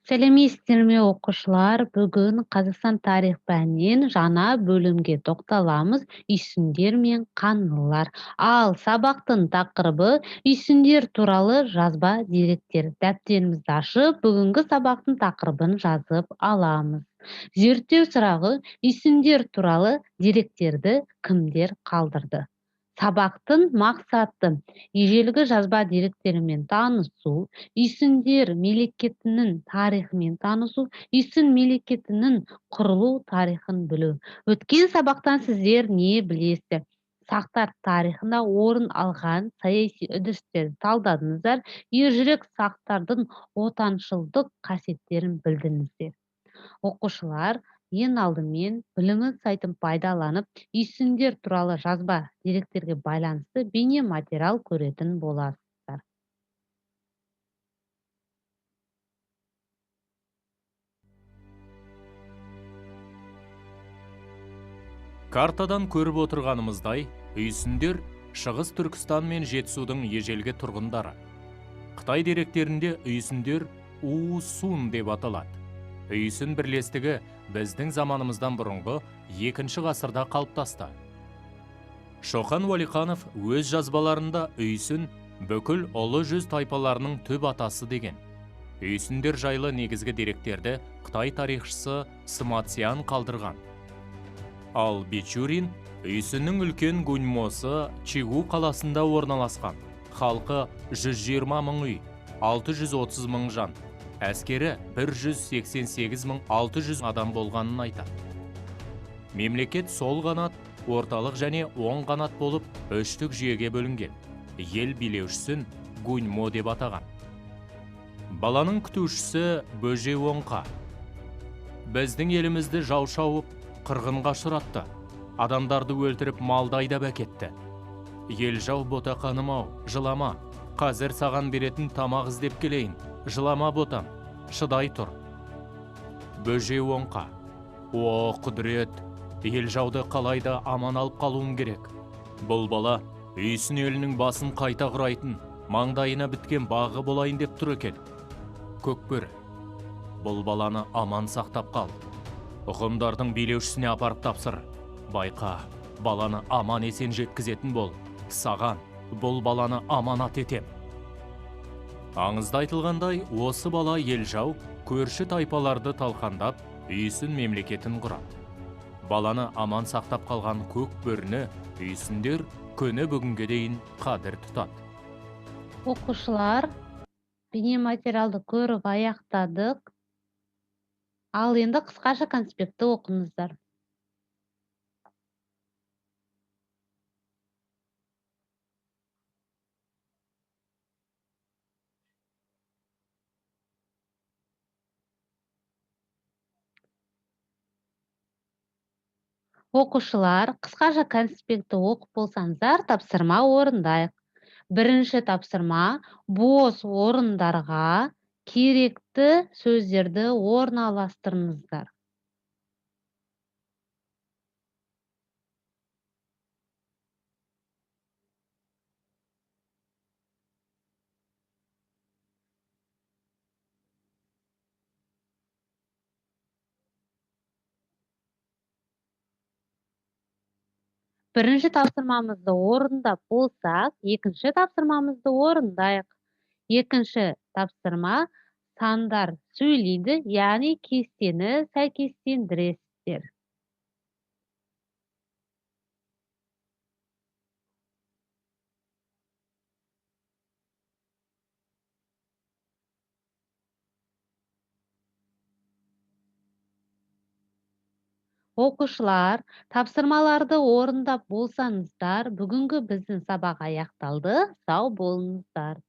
Сәлеметсіздер ме, оқушылар? Бүгін Қазақстан тарих пәнінен жаңа бөлімге тоқталамыз: үйсіндер мен қаңлылар. Ал сабақтың тақырыбы үйсіндер туралы жазба деректер. Дәптерімізді ашып, бүгінгі сабақтың тақырыбын жазып аламыз. Зерттеу сұрағы: үйсіндер туралы деректерді кімдер қалдырды? Сабақтың мақсаты: ежелгі жазба деректерімен танысу, үйсіндер мемлекетінің тарихымен танысу, үйсін мемлекетінің құрылу тарихын білу. Өткен сабақтан сіздер не білесіздер? Сақтар тарихында орын алған саяси үдерістерді талдадыңыздар, ержүрек сақтардың отаншылдық қасиеттерін білдіңіздер. Оқушылар, ең алдымен білімі сайтын пайдаланып, үйсіндер туралы жазба деректерге байланысты бейне материал көретін боласыздар. Картадан көріп отырғанымыздай, үйсіндер Шығыс Түркістан мен Жетісудың ежелгі тұрғындары. Қытай деректерінде үйсіндер У-Сун деп аталады. Үйсін бірлестігі біздің заманымыздан бұрынғы 2 ғасырда қалыптасты. Шоқан Уәлиханов өз жазбаларында үйсін бүкіл ұлы жүз тайпаларының түп атасы деген. Үйсіндер жайлы негізгі деректерді Қытай тарихшысы Сыма Цян қалдырған. Ал Бичурин үйсіннің үлкен гуньмосы Чигу қаласында орналасқан. Халқы 120 мың үй, 630 мың жан. Әскері 188 600 адам болғанын айтады. Мемлекет сол қанат, орталық және оң қанат болып үштік жүйеге бөлінген. Ел билеушісін гуньмо деп атаған. Баланың күтушісі Бөже Оңқа. Біздің елімізді жау шауып, қырғынға ұшыратты. Адамдарды өлтіріп, малды айдап әкетті. Ел жау ботақаным-ау, жылама. Қазір саған беретін тамақ іздеп келейін. Жылама ботам, шыдай тұр. Бөже Оңқа. О, құдірет, ел жауды қалайда аман алып қалуым керек. Бұл бала үйсін елінің басын қайта құрайтын, маңдайына біткен бағы болайын деп тұр екен. Көкбөрі, бұл баланы аман сақтап қал. Ғұндардың билеушісіне апарып тапсыр. Байқа, баланы аман есен жеткізетін бол. Саған бұл баланы аманат етем. Аңызда айтылғандай, осы бала Елжау көрші тайпаларды талқандап, үйсін мемлекетін құрады. Баланы аман сақтап қалған көк бөріні үйсіндер күні бүгінге дейін қадір тұтады. Оқушылар, бейнематериалды көріп аяқтадық. Ал енді қысқаша конспектті оқыңыздар. Оқушылар, қысқаша конспектті оқып болсаңыздар, тапсырма орындайық. Бірінші тапсырма: бос орындарға керекті сөздерді орналастырыңыздар. Бірінші тапсырмамызды орындап болсақ, екінші тапсырмамызды орындайық. Екінші тапсырма: сандар сөйлейді, яғни кестені сәйкестендіресіздер. Оқушылар, тапсырмаларды орындап болсаңыздар, бүгінгі біздің сабақ аяқталды. Сау болыңыздар.